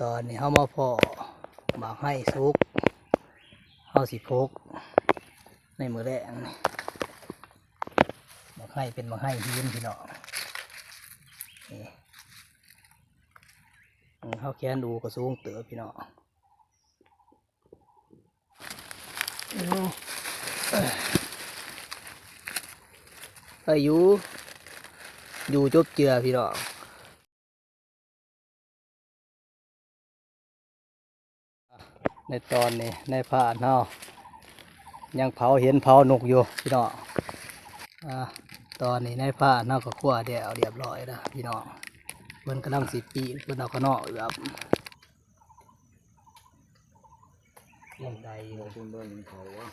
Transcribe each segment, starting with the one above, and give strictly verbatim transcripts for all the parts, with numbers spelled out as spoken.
ตอนนี้เฮามาพ้อหมากไฮสุก เฮาสิพกในมื้อแลงนี่ หมากไฮเป็นหมากไฮหินพี่น้อง นี่ อืม เฮาแขนดูก็สูงเติบพี่น้อง อายุ อยู่จบเจือพี่น้อง ในตอนนี้นายพรานเฮายังเผาเห็นเผานกอยู่พี่น้อง อ่า ตอนนี้นายพรานเฮาก็คั่วแล้วเรียบร้อยแล้วพี่น้อง เพิ่นกำลังสิปิ้ง เพิ่นเอาขะน้อเอือบ ยังได้อยู่ บ่คุณเบิ่งเขาวะ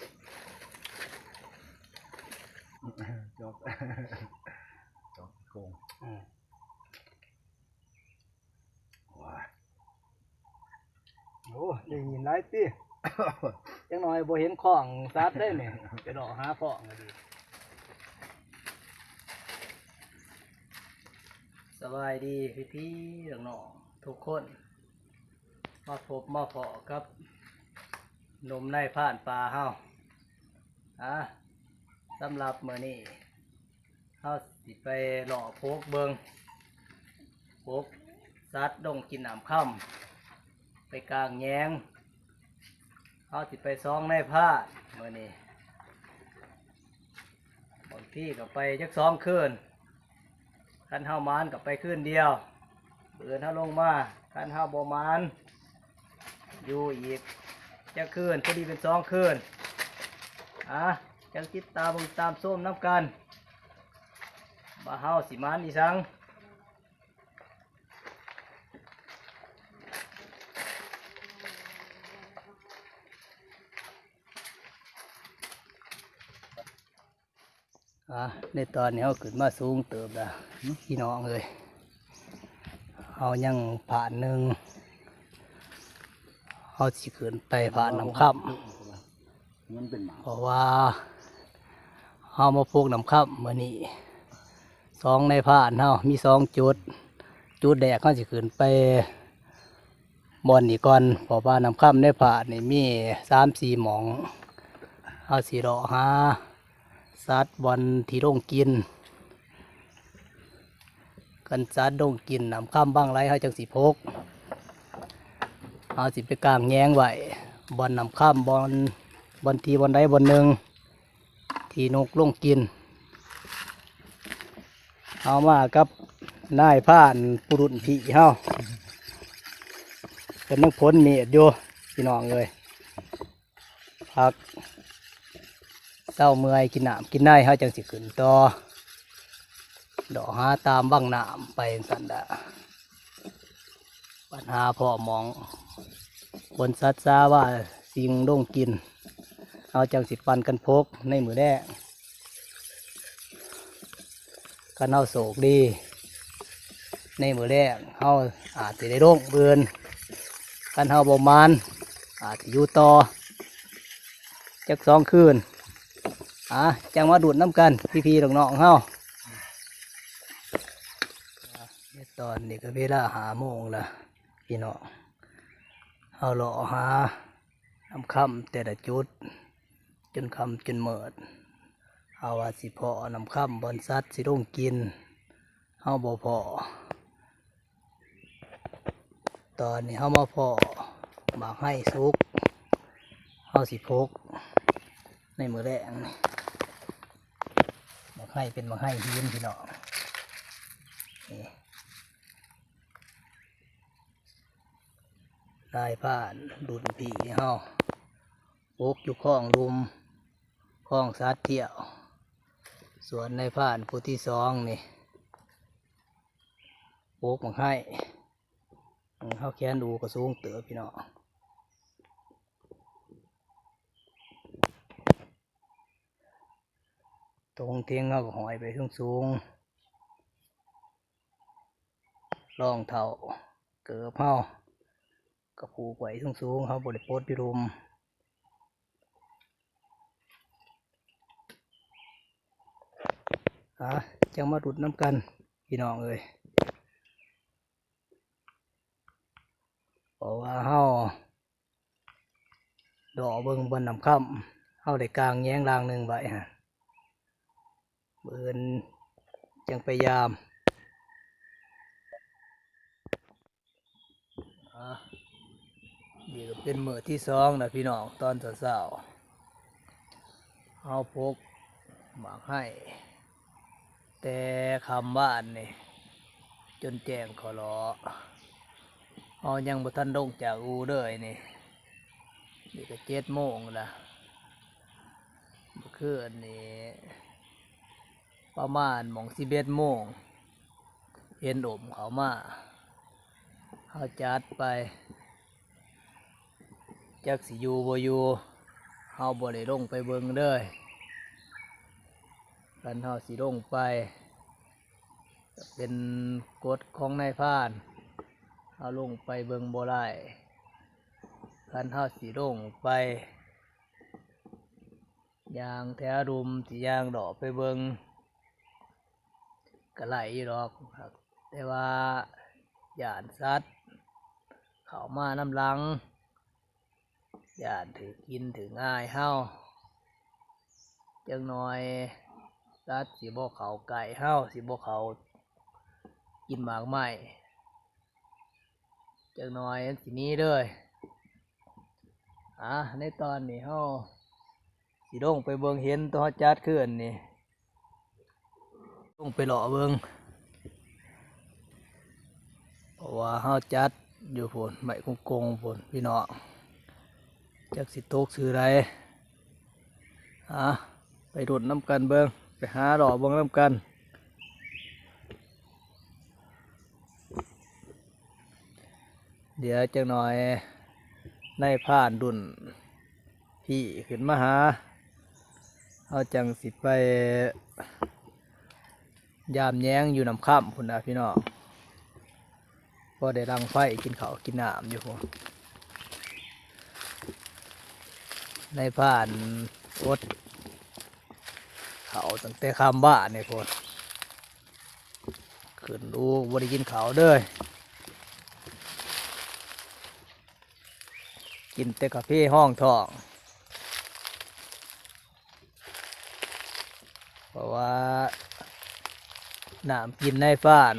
จอก จอกโกง อืม ว้า โอ้ ได้ยินหลายติ จังหน่อยบ่เห็นของสัตว์ได้นี่ ไปเลาะหาของก็ดี สบายดีพี่ๆ น้องๆ ทุกคน มาพบมาพ้อกับหนุ่มนายพรานป่าเฮา อ่ะ สำหรับมื้อนี้ เฮาสิไปเลาะพกเบิ่ง พกสัตว์ดงกินน้ำค่ำ ไปกางแหยง เฮาสิไปส่องนายพรานมื้อนี้ บางทีก็ไปจักสองคืน คันเฮาหมานก็ไปคืนเดียว มื้ออื่นเฮาลงมา คันเฮาบ่หมาน อยู่อีกจักคืน พอดีเป็นสองคืน อ่ะ จั่งติดตามเบิ่งตามชมนำกัน ว่าเฮาสิหมานอีสัง อ่ะ ในตอนนี้เฮาขึ้นมาสูงเติบแล้ว พี่น้องเอ้ย เฮายังพรานหนึ่ง เฮาสิขึ้นไปพรานน้ำค่ำ มันเป็นหมา เพราะว่าเฮามาพกน้ำค่ำมื้อนี้ สองนายพรานเฮามีสองจุด จุดแรกเฮาสิขึ้นไปบ่อนนี้ก่อน เพราะว่าน้ำค่ำในพรานนี่มีสามสี่หม่อง เฮาสิเลาะหาสัตว์บ่อนที่ลงกิน คันสัตว์ดงกินน้ำค่ำบั้งไหล เฮาจั่งสิพก เฮาสิไปกางแหยงไว้ บ่อนน้ำค่ำ บ่อน บ่อนที่บ่อนใดบ่อนหนึ่ง ที่นกลงกิน เฮามากับนายพรานผู้รุ่นพี่เฮา เพิ่นยังผลมีดอยู่ พี่น้องเอ้ย พักเซาเมื่อยกินน้ำกินใน เฮาจั่งสิขึ้นต่อ เลาะหาตามวังน้ำไปจั่งซั้นละ ปัญหาพ้อหม่อง คนสัตว์สาว่าสิ่งดงกิน เฮาจั่งสิปั่นกันพกในมื้อแลง คันเฮาโชคดี ในมื้อแลงเฮาอาจสิได้ลงเบิ่น คันเฮาบ่หมาน อาจสิอยู่ต่อจักสองคืน อ่ะ จั่งมาลุ้นนำกัน พี่ๆ น้องๆ เฮา ตอนนี้ก็เวลาห้าโมงละ พี่น้อง เฮาเลาะหาน้ำค่ำแต่ละจุด จนค่ำจนมืด เฮาว่าสิพ้อน้ำค่ำบ่อนสัตว์สิลงกิน เฮาบ่พ้อ ตอนนี้เฮามาพ้อหมากไฮสุก เฮาสิพกในมื้อแลงนี่ หมากไฮเป็นหมากไฮหินพี่น้อง นี่ นายพรานรุ่นพี่เฮา ปลูกอยู่คลองลุ่ม คลองสาเตี้ยว ส่วนนายพรานผู้ที่สองนี่ ปลูกหมากไฮ อืม เฮาแขนดูก็สูงเติบพี่น้อง ตรงเตียงเฮาก็ห้อยไปสูงๆ รองเท้า เกิบเฮาก็ผูกไว้สูงๆ เฮาบ่ได้ปลดอยู่ลุ่ม อ่ะ จั่งมาลุ้นนำกัน พี่น้องเอ้ย เพราะว่าเฮาดอเบิ่งบ่อนน้ำค่ำ เฮาได้กางแหยงรางหนึ่งไว้ฮะ มื้ออื่นจั่งไปยาม อ่ะ นี่ก็เป็นมื้อที่สองนะพี่น้อง ตอนเช้าๆ เฮาปลูกหมากไฮ่ แต่ค่ำวานนี่ จนแจ้งขอรอ เฮายังบ่ทันลงจากอู่เลยนี่ นี่ก็เจ็ดโมงละ เมื่อคืนนี่ ประมาณหม่องสิบเอ็ดโมง เห็นโอมเข้ามา เฮาจัดไป จักสิอยู่บ่อยู่ เฮาบ่ได้ลงไปเบิ่งเลย คันเฮาสิลงไป เป็นกฎของนายพราน เฮาลงไปเบิ่งบ่ได้ คันเฮาสิลงไป ย่างแถวลุ่ม สิย่างเลาะไปเบิ่ง ก็ไล่อยู่ดอก แต่ว่าย้านสัตว์เข้ามานำหลัง ย้านถืกกินถืกง่ายเฮา จักหน่อยสัตว์สิบ่เข้าใกล้เฮา สิบ่เข้ากินหมากไม้ จักหน่อยมันสิหนีเลย อ่ะ ในตอนนี้เฮาสิลงไปเบิ่ง เห็นตอนเฮาจัดคืนนี่ ลงไปเลาะเบิ่ง เพราะว่าเฮาจัดอยู่พุ้น ไม้กงๆ พุ้นพี่น้อง จักสิตกซื่อใด อ่ะ ไปลุ้นนำกันเบิ่ง ไปหาเลาะเบิ่งนำกัน เดี๋ยวจักหน่อย นายพรานรุ่นพี่ขึ้นมาหา เฮาจั่งสิไปยามแหยงอยู่น้ำค่ำพุ้นนะพี่น้อง พอได้ดังไฟกินข้าวกินน้ำอยู่พุ้น นายพรานอดข้าวตั้งแต่ค่ำวานนี่พุ้น ขึ้นอู่บ่ได้กินข้าวเลย กินแต่กาแฟรองท้อง เพราะว่าน้ำกินนายพราน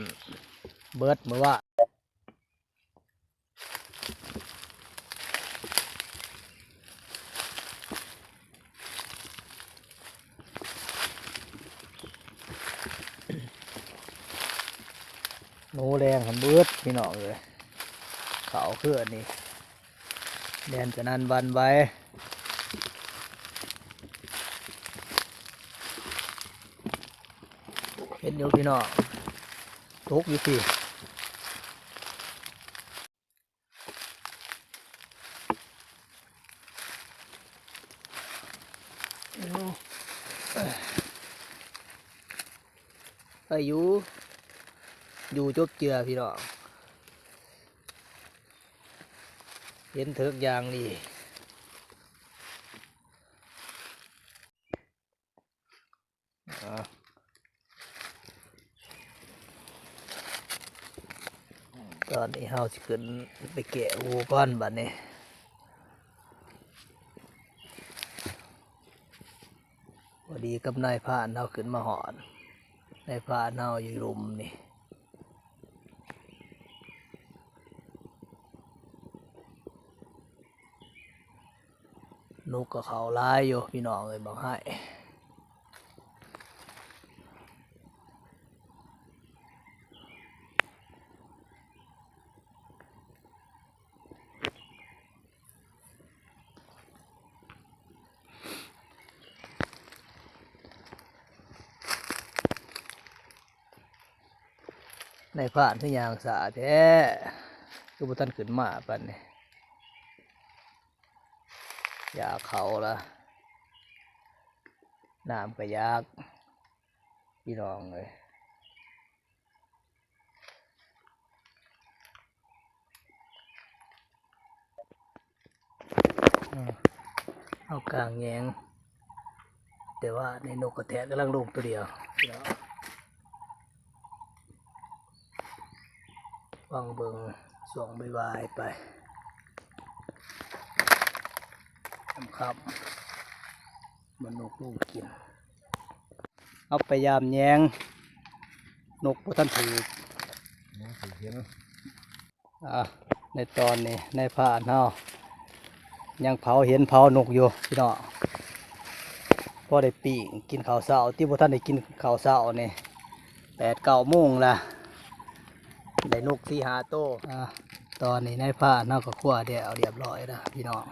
เบิดมื้อวาน หนูแดงหันเบิดพี่น้องเอ้ย ข้าวคืออันนี้ แดนจะนั่นบันไว้ เห็นอยู่พี่น้อง ตกอยู่พี่ ไปอยู่ อยู่จบเจือพี่น้อง เห็นเถิกอย่างดี อ่ะ ตอนนี้เฮาสิขึ้นไปแกะอูก่อนบัดนี้ พอดีกับนายพรานเฮาขึ้นมาฮอด นายพรานเฮาอยู่ลุ่มนี่ นกก็เข้าหลายอยู่พี่น้องเอ้ย บักไฮ่ นายพรานคือย่างช้าแท้ คือบ่ทันขึ้นมาปานนี้ อยากเข้าละ น้ำก็อยาก พี่น้องเอ้ย อืม เอากางแหยง แต่ว่าในนกกระแทกกำลังลงตัวเดียว พี่น้อง ฟังเบิ่งช่วงบ่ายๆไป ค่ำๆ มันนกฮูกกิน เอาไปยามแยง นกบ่ทันถืก ยังสิเห็น อ่ะ ในตอนนี้นายพรานเฮายังเผาเห็นเผานกอยู่พี่น้อง พอได้ปิ้งกินข้าวเช้า ที่บ่ทันได้กินข้าวเช้านี่ แปดเก้าโมงละ ได้นกสี่ห้าโต อ่ะ ตอนนี้นายพรานเฮาก็คั่วแล้วเรียบร้อยแล้วพี่น้อง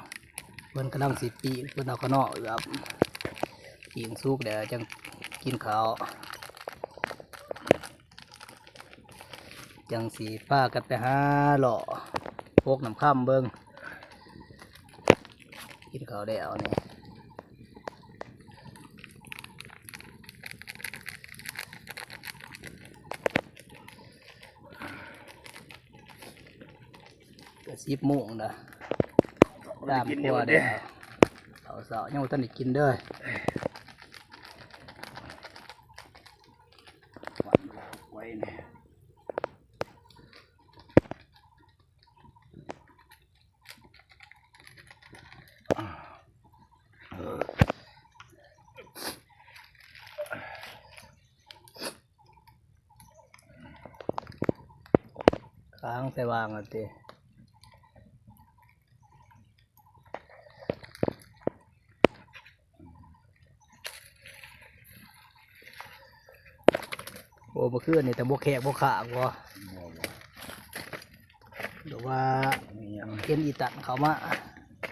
เพิ่นกำลังสิปิ้ง เพิ่นเอาขะน้อเอือบ ปิ้งสุกแล้วจั่งกินข้าว จั่งสิพากันไปหาเลาะปกน้ำค่ำเบิ่ง กินข้าวแล้วนี่ ก็สิบโมงนะ ตามครัวเด้อ ข้าวเช้ายังบ่ทันได้กินเด้อ วันลาวไว้เนี่ย ค้างใส่วางอ่ะติ โอ้ เมื่อคืนนี่แต่บ่แขกบ่ขากบ่ บ่ บ่ หรือว่า มีหยัง เห็นอีตันเข้ามา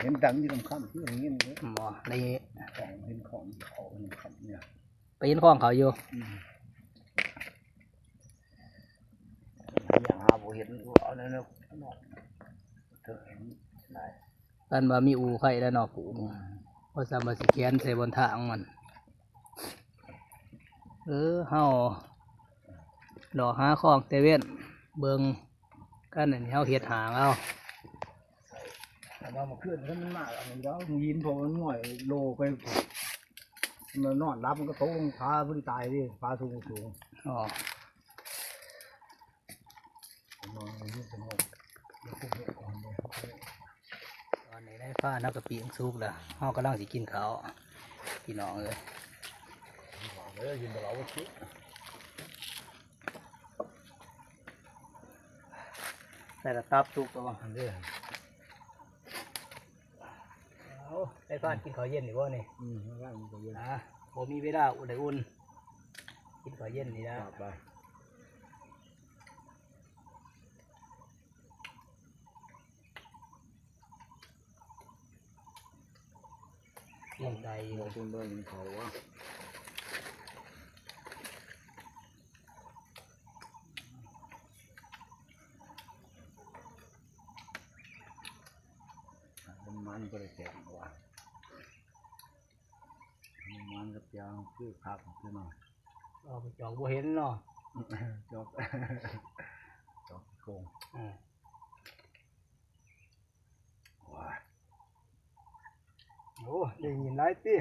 เห็นตันอยู่ตรงค่ำที่อย่างนี้เลย บ่ ใน ของเห็นของเขาเห็นคำเนี่ย ไปเห็นของเขาอยู่ อืม อย่างหาบ่เห็น เอาแนวๆ เนาะ เธอเห็นได้ อันว่ามีอู่ไข่แล้วเนาะ กู อืม เพราะสามารถสิแขวนใส่บนทางมัน เออ เฮาเลาะหาของแต่เว้น เบิ่งกัน อันนี้เฮาเฮ็ดหางเอา แต่ว่าเมื่อคืนถ้ามันมาแล้วมันก็ยินพอมันง่อยโลไป มันนอนหลับมันก็ตกลงผาพอดีตายเด้ ผาสูงสูง อ๋อ นอนอยู่สงบ ตอนนี้นายพรานเฮากะปิ้งสุกแล้ว เฮากำลังสิกินข้าว พี่น้องเอ้ย เด้อ กินแต่เราบ่คิด ใส่กระตับสุกแล้วบ่ อันเด้อ เอา นายพรานกินข้าวเย็นอีกบ่นี่ อืม นายพรานกินข้าวเย็น อ่ะ บ่มีเวลาอุ่นได้อุ่น กินข้าวเย็นนี่นะ ไป ปิ้งไก่อยู่ บ่คุณเบิ่งเขาวะ มันมันบ่ได้แกงหรอกวะ มันมันกับแจ่วคือคักคือหน่อย เอาไปจอกบ่เห็นเนาะ จอก จอกโกง อืม ว้า โอ้ ได้ยินหลายติ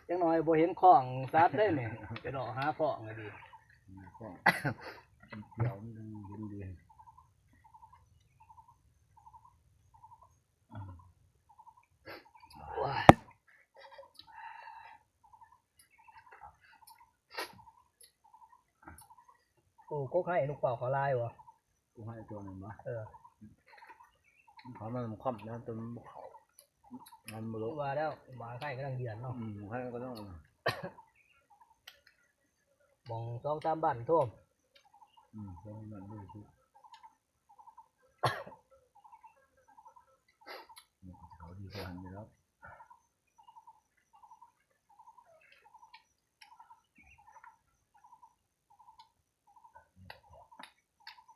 จังหน่อยบ่เห็นของสัตว์ได้นี่ ไปเลาะหาของก็ดี ของเดี๋ยวมันเห็นดี ว้า โอ้ กกไห้นกเป่าเขาลายวะ กกไห้ตัวหนึ่งวะ เออ เขามันคว่ำนะ ตัวมันบ่เขา มันบ่ลง ว่าแล้ว หมาไข่กำลังเดือนเนาะ อืม ไข่ก็ต้อง มองสองสามบ้านท่วม อืม สองสามบ้านด้วยสิ เขาดีกว่าหันอยู่แล้ว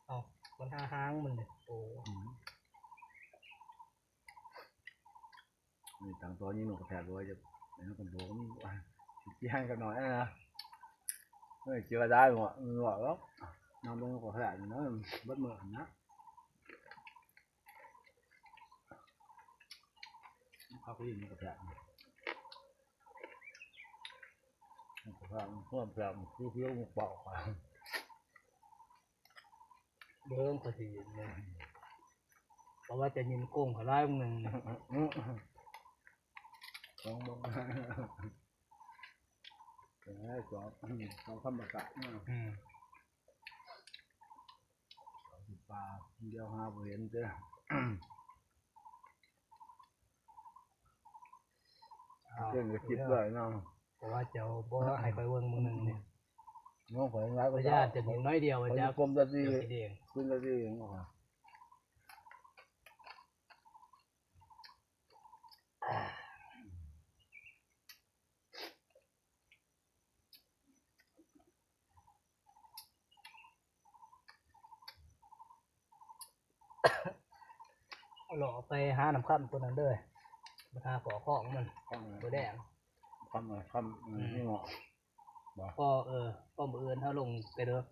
เอา มันหาหางมันเนี่ย โอ้ อืม นี่ต่างตัวนี้นกกระแทกด้วยจะเป็นนกกระโดง สิแจ้งกันหน่อยนะ เฮ้ย เจอได้หมด มันบอกแล้ว นำลงนกกระแทกนะ เบิดมื้อนะ เขาก็ยิงนกกระแทก นกกระแทก พวกเพื่อนมันเปล่า เบิ่งก็สิยินเลย เพราะว่าจะยินโกงเขาได้มึงหนึ่ง สองบ่ เออ สอง สองธรรมชาติเนาะ อืม สองสิบปลา เดียวหาบ่เห็นเด้อ เอา เรื่องก็คิดไว้เนาะ เพราะว่าเจ้าบ่ให้ข้อยเบิ่งมื้อหนึ่งเนี่ย น้องข้อยหลายกว่า พยาธิจะมีน้อยเดียว ข้อย จ้ะ กลมตาดี เดี๋ยวสิเด้ง ขึ้นตาดีเอง เลาะไปหาน้ำค่ำตัวนั้นเด้อ ไปหาขอของมัน ของอะไร ตัวแดง ค่ำอะไร ค่ำ อืม นี่เหรอ บ่ ก็ เออ ก็มื้ออื่นเฮาลงไปเด้อ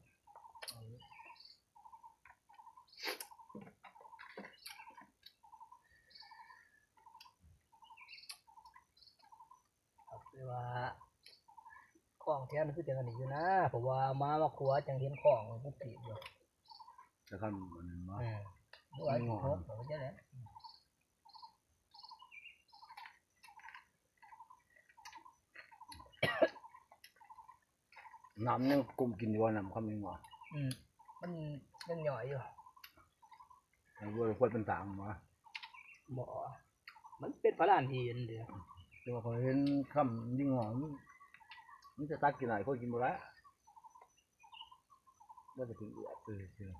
แต่ว่าของแถวนั้นคือจังอันนี้อยู่นะ เพราะว่ามา มาขัวจังเห็นของมันติดอยู่ แต่คันอันนั้นเนาะ เออ เมื่อวาน นี่หมอ พบเขาจะแล้ว น้ำยังกลมกินอยู่ว่าน้ำคำนี้หมอ อืม มัน มันย่อยอยู่ ไอ้เว้ย ควรเป็นสางหมอ บ่ มันเป็นพระลานหินเดียว แต่ว่าเขาเห็นคำยิ่งหอม มันจะตัดกินไหนก็กินบ่ได้ ว่าจะกินเอือด เออ เออ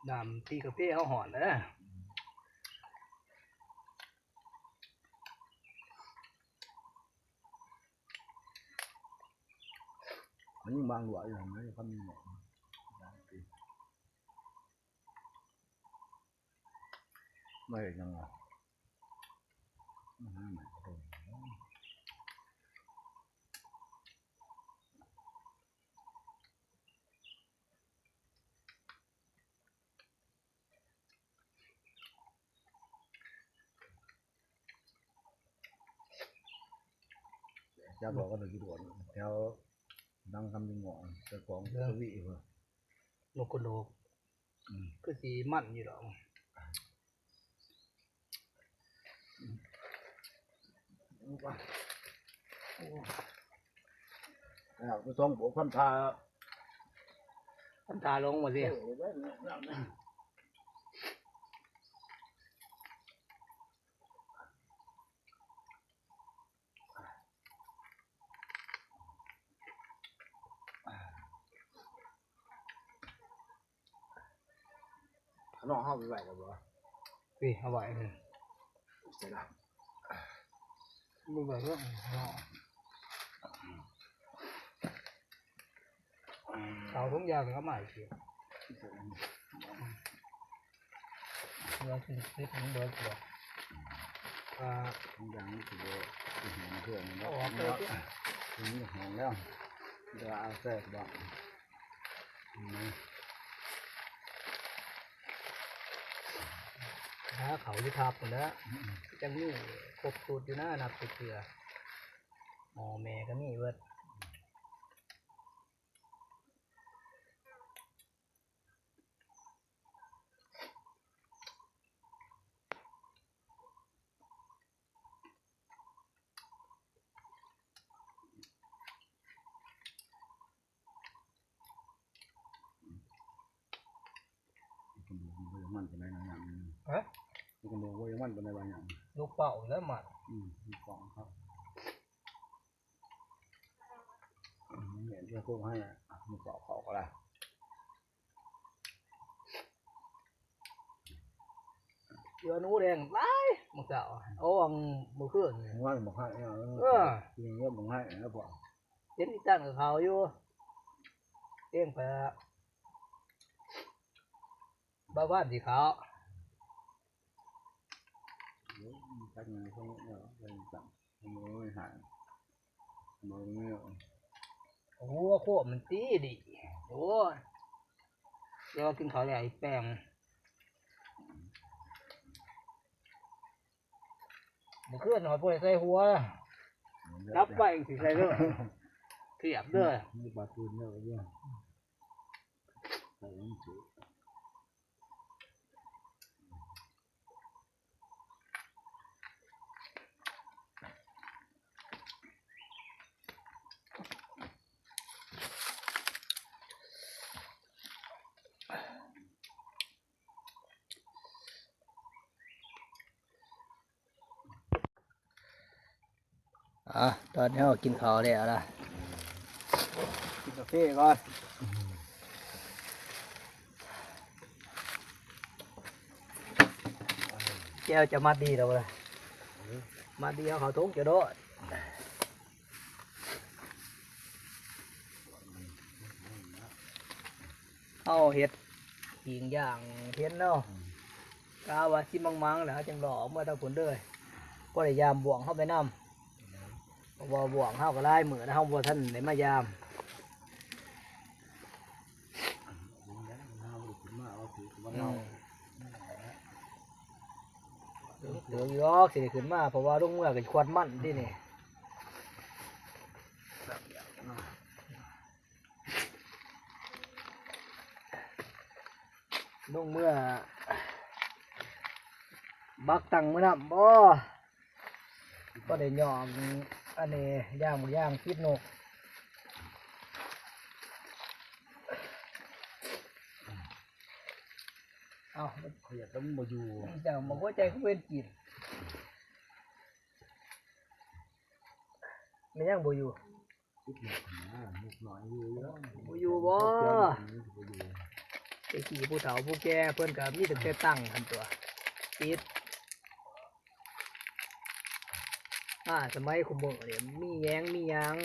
น้ำตีกาแฟเอาหอนเด้อ มันยังบางหลวอยู่นะ มันยังมีหมอก ไม่ยังอ่ะ มันหาใหม่ก็ได้ จะบอกว่าตะกี้ด่วนแถวดังคำยิงหงอ เจ้าของ เออ ทวีปเหรอ นกกระโดก อืม คือสีมันอยู่ดอก อ่ะ ไปส่องโบกคำทา คำทาลงมาสิ เออ ได้แล้วนะ ข้างนอกห้องไปไหวแล้วบ่ พี่เอาไว้เลย เสร็จแล้ว มึงไปเรื่องข้างนอก เอาทุกอย่างเลยครับ หมายเสีย เรากินคลิปนี้เบิร์ดเลย อ่า ทุกอย่างนี่คือว่าเป็นหอมเครื่องเนาะ เอาออกเลย เนาะ ทีนี้หอมแล้ว เดี๋ยวเอาใส่กระบอก นะ หาเขาอยู่ทับหมดแล้ว อืม จังมีครบสูตรอยู่นะ นับเกลือ หมอแม่ก็มีเบิด คนดูมันก็ยังมันไปไหนหลายอย่างนี่ ฮะ คนดูก็ยังมันไปไหนหลายอย่าง ลูกเป่าแล้วมัน อืม ลูกเป่าครับ อืม เนี่ย เดี๋ยวพวกให้อ่ะ ลูกเป่าเขาก็ได้ เดี๋ยวหนูแดงหลายมื้อเช้า โอ้ มื้อคืนนี่ ว่าบอกให้เอา เออ กินเยอะบอกให้แล้วพอ เห็นอีตั้งกับเขาอยู่ เองไป บ้านบ้านสีขาว เดี๋ยวมันตั้งไงพวกนี้เนาะ เรื่องต่าง มันไม่หาย มันไม่ โอ้โห โคตรมันตีดิ โอ้ย เดี๋ยวกินเขาวแล้วไอ้แป้ง เมื่อคืนหน่อยพวกใส่หัว จับไปสิใส่เด้อ เทียบเด้อ มีปลาทูนเนี่ยเยอะ ใส่หนังสือ อ่ะ ตอนนี้เรากินข้าวแล้วนะ กินกาแฟก่อน แก้วจะมัดดีแล้วบ่ล่ะ มัดดีเอาเข้าถุงจะโดด เอาเฮ็ดปิ้งย่างเห็นเนาะ กะว่าสิมังๆ แล้วจังรอออกมาทางพุ้นเด้อ พอได้ยามบ่วงเฮาไปนำ เพราะว่าบ่วงเฮาก็หลายมื้อแล้ว เฮาบ่ทันได้มายาม อืม เดี๋ยวอยู่ดอกสิได้ขึ้นมา เพราะว่าลงเมือก็ควันมันตินี่ ลงเมือ บักตังมื้อนำบ่ ก็ได้ย่อง อันนี้ย่างบ่ย่างติดนก เอ้า ขยับแล้วมันบ่อยู่ เจ้าบ่เข้าใจเขาเป็นกิน มันยังบ่อยู่ ติดนกนะ นกน้อยอยู่เยอะ บ่อยู่บ่ บ่อยู่ แต่กี้ผู้เฒ่าผู้แก่เพิ่นก็มีตั้งแต่ตังหั่นตั๊ว ติด อ่า สมัยคุมื้อนี่มีแยงมีหยัง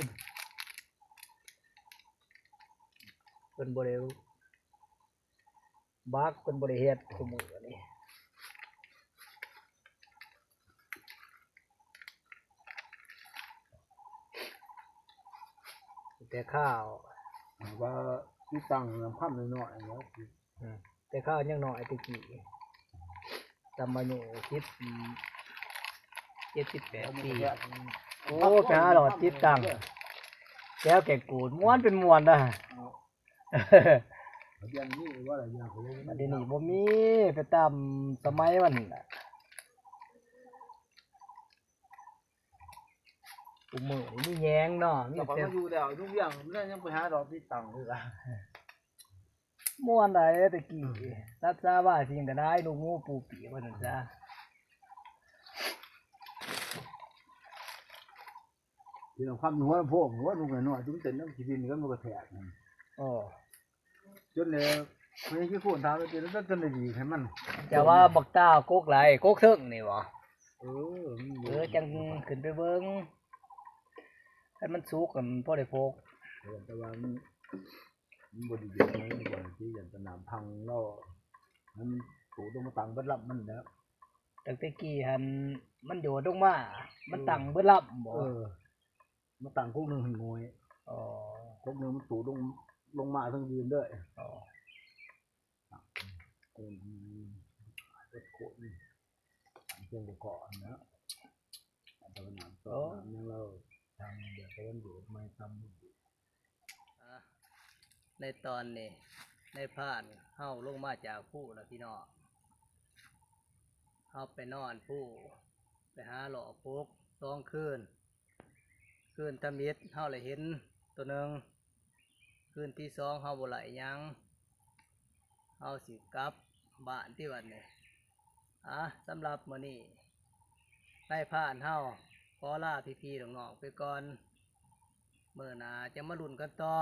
เพิ่นบ่ได้ บักเพิ่นบ่ได้เฮ็ดคุมื้อนี่ แต่ข้าว ว่าติดตังนำคำน้อยๆ แล้ว อืม แต่ข้าวยังน้อยแต่กี้ ตำอายุสิบ อืม เจ็ดสิบแปดปี โอ้ ไปหาหลอดติดตัง แก้วแก่งกูด ม่วนเป็นม่วนนะ เดี๋ยวนี้ว่าอะไรอย่างของ อันนี้นี่บ่มี ไปตามสมัยมันน่ะ คุมื้อนี่มีแยงเนาะ มี แต่พอ แต่ มาอยู่แล้ว ทุกอย่างมันยังไปหาดอกติดตังคือกัน ม่วนใดแต่กี้ รักษาว่าสิ่งก็ได้ ลูกหมูปูปีกว่าซั่นซะ ที่นำความหัวลำโพง หัวลูกน้อยๆ จุ่มเต้นน้ำขี้ดินกันมันก็แทกนั่น โอ้ จนเลย เพิ่นขี้โคนทาไปเต้นแล้วจนได้ดีให้มัน จะว่าบักตาวกกไหล กกเทิงนี่บ่ เออ มันอยู่ เออ จังขึ้นไปเบิ่ง ให้มันสุกกันพอได้พก เออ แต่ว่ามัน มันบ่ได้อยู่ในบ่อนที่อย่างสนามพังแล้ว มันโตลงมาตังเบิดลำมันแล้ว ตั้งแต่กี้หั่นมันโดดลงมา มันตังเบิดลำบ่ เออ มาตังกกหนึ่งหั่นงวย อ๋อ กกหนึ่งมันโตลง ลงมาทั้งยืนเด้อ อ๋อ เออ มันโคตรนี่ เพียงแต่เกาะนะ แต่ว่าน้ำต้นน้ำยังเราทางเดียวกันอยู่ไม่ซ้ำ อ่ะ ในตอนนี้ นายพรานเฮาลงมาจากภูแล้วพี่น้อง เฮาไปนอนภู ไปหาเลาะกกสองคืน คืนทำอิฐเฮาเลยเห็นตัวหนึ่ง คืนที่สองเฮาบ่ไหลหยัง เฮาสิกลับบ้านที่วันนี้ อ่ะ สำหรับมื้อนี้ นายพรานเฮาขอลาพี่ๆน้องๆไปก่อน มื้อหน้าจะมาลุ้นกันต่อ